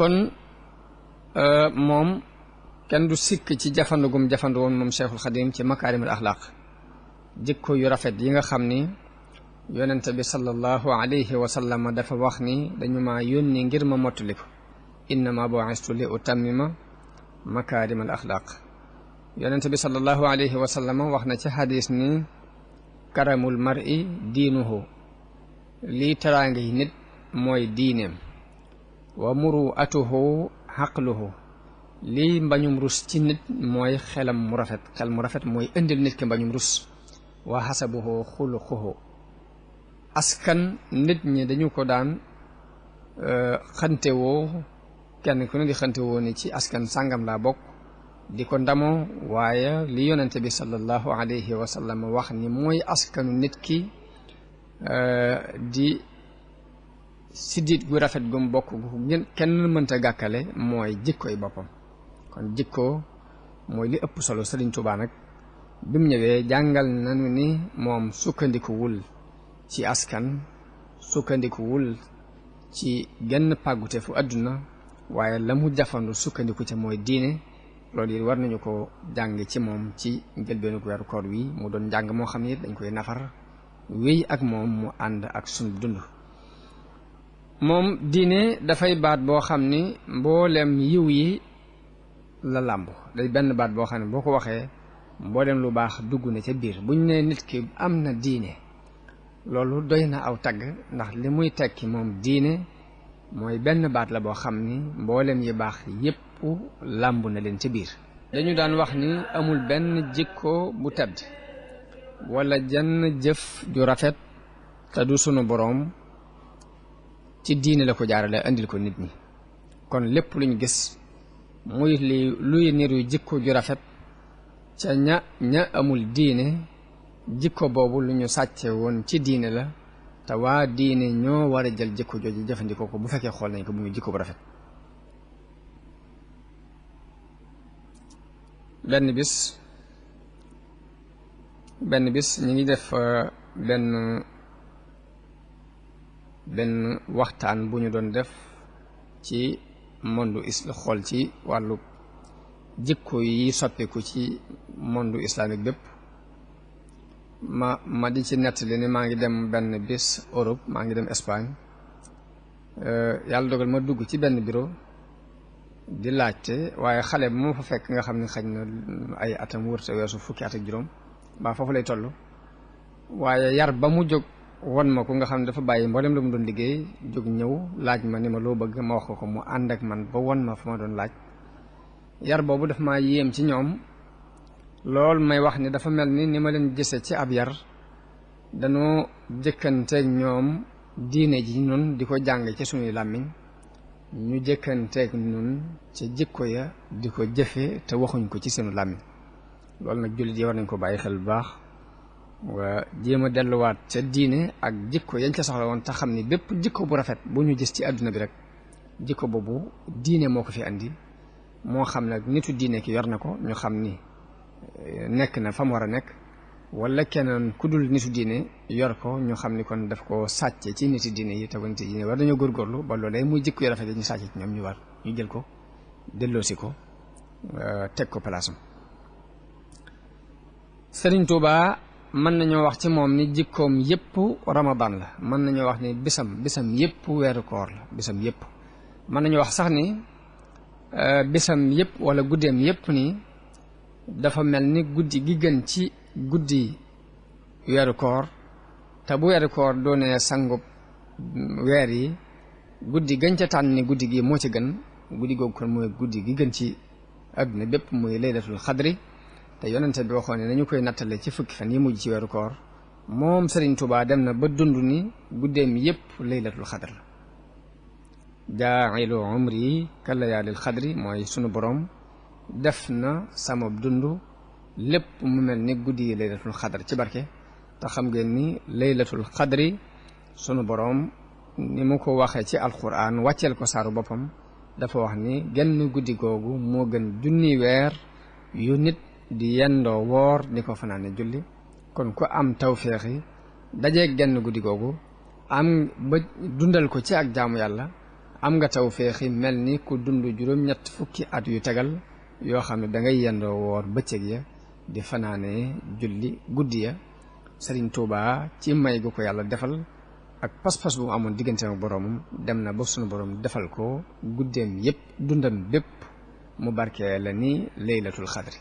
kon moom kenn du sikk ci jafandugum jafandu woon moom Cheikhul Xadim ci makaarimul axlaaq jikko yu rafet yi nga xam ni yonent bi sallallahu alayhi wa sallam dafa wax ni dañu ma yónni ngir ma mottali ko innama bu'istu li utammima makaarimal axlaaq yonent bi sallallahu alayhi wa sallam wax na ci xadis ni karamul mar'i diinuhu lii teraanga yi nit mooy diineem wa muru'atuhu xaqluhu lii mbañum rus ci nit mooy xelam mu rafet xel mu rafet mooy indil nit ki mbañum rus wa xasabuhu xuluquhu askan nit ñi dañu ko daan xantewoo kenn ku ne di xantewoo ni ci askan sàngam laa bokk di ko ndamoo waaye li yonente bi sallallahu alayhi wa sallam wax ni mooy askanu nit ki di siddit gu rafet gum bokk gu kenn mënta gàkkale mooy jikkoy boppam kon jikko mooy li ëpp solo Sëriñ Tuubaa nag bi mu ñëwee jàngal nañu ni moom sukkandikuwul ci askan sukkandikuwul ci genn pàggute fu àdduna waaye la mu jafandu sukkandiku ca mooy diine loolu it war nañu ko jàng ci moom ci njëlbeenu weeru koor wi mu doon njàng moo xam ne dañ koy nafar wéy ak moom mu ànd ak sunu dund moom diine dafay baat boo xam ni mboolem yiw yi la làmb day benn baat boo xam ne boo ko waxee mboolem lu baax dugg na ca biir buñ ne nit ki am na diine loolu doy na aw tagg ndax li muy tekki moom diine mooy benn baat la boo xam ni mboolem yi baax yépp làmb na leen ca biir dañu daan wax ni amul benn jikko bu tedd wala jenn jëf ju rafet te du sunu boroom ci diine la ko jaarale andil ko nit ñi kon lépp luñ gis muy luy niru jikko ju rafet ca ña amul diine jikko boobu lu ñu sàcce woon ci diine la te waa diine ñoo war a jël jikko jooju jëfandikoo ko bu fekkee xool nañ ko bu muy jikko bu rafet benn bis ñu ngi def benn waxtaan bu ñu doon def ci monde xool ci wàllu jikko yi soppiku ci monde islamique bépp ma di ci nettali ni maa ngi dem benn bis Europe maa ngi dem Espagne yàlla dogal ma dugg ci benn bureau di laajte waaye xale bi moo fa fekk nga xam ne xëy na ay atam wërta weesu fukki at ak juróom mbaa foofu lay toll waaye yar ba mu jóg won ma ko nga xam ne dafa bàyyi mboolem la mu doon liggéey jóg ñëw laaj ma ni ma loo bëgg ma wax ko mu ànd ak man ba won ma fa ma doon laaj yar boobu daf maa yéem ci ñoom lool may wax ni dafa mel ni ma leen gise ci ab yar dañoo jëkkanteeg ñoom diine ji nun di ko jàng ci suñuy làmmiñ ñu jëkkanteeg nun ca jikko ya di ko jëfe te waxuñ ko ci sunu làmmiñ loolu nag jullit yi war nañ ko bàyyi xel bu baax waa jéem a delluwaat ca diine ak jikko yañ ca soxla woon te xam ni bépp jikko bu rafet bu ñu gis ci àdduna bi rek jikko boobu diine moo ko fi andi moo xam nag nitu diine ki yor na ko ñu xam ni nekk na fa mu war a nekk wala keneen ku dul nitu diine yor ko ñu xam ni kon daf ko sàcce ci niti diine yi te ba niti diine war dañoo góorgóorlu ba loolee muy jikko yu rafet yi ñu sàcce ci ñoom ñu jël ko delloosi ko teg ko palaasam Sëriñ Tuubaa mën nañoo wax ci moom ni jikkoom yépp Ramadan la mën nañoo wax ni bisam yépp weeru koor la bisam yépp mën nañoo wax sax ni bisam yépp wala guddeem yépp ni dafa mel ni guddi gi gën ci guddi weeru koor te bu weeru koor doonee sangub weer yi guddi gën ca tànn ni guddi gi moo ci gën guddi googu kon mooy guddi gi gën ci àdduna bépp muy laylatul xadri te yonente bi waxoon ne nañu koy nattale ci fukki fan yi mujj ci weeru koor moom Sëriñ Tuubaa dem na ba dund ni guddeem yépp laylatul xadr la jaa'ilu umri ka layaalil xadri mooy sunu borom def na sama dund lépp mu mel ni guddi yi laylatul xadr ci barke te xam ngeen ni laylatul xadri sunu borom ni mu ko waxee ci alquran wàcceel ko saaru boppam dafa wax ni genn guddi googu moo gën junni weer yu nit di yendoo woor di ko fanaane julli kon ku am tawféexi dajeeg genn guddi googu am ba dundal ko ci ak jaamu yàlla am nga tawféexi mel ni ku dund juróom-ñett fukki at yu tegal yoo xam ne dangay yendoo woor bëccëg ya di fanaane julli guddi ya. Sëriñ Tuubaa ci may gu ko yàlla defal ak pas-pas bu mu amoon digganteem ak boroomam dem na ba sunu boroom defal ko guddeem yépp dundam bépp mu barkee la ni laylatul xadri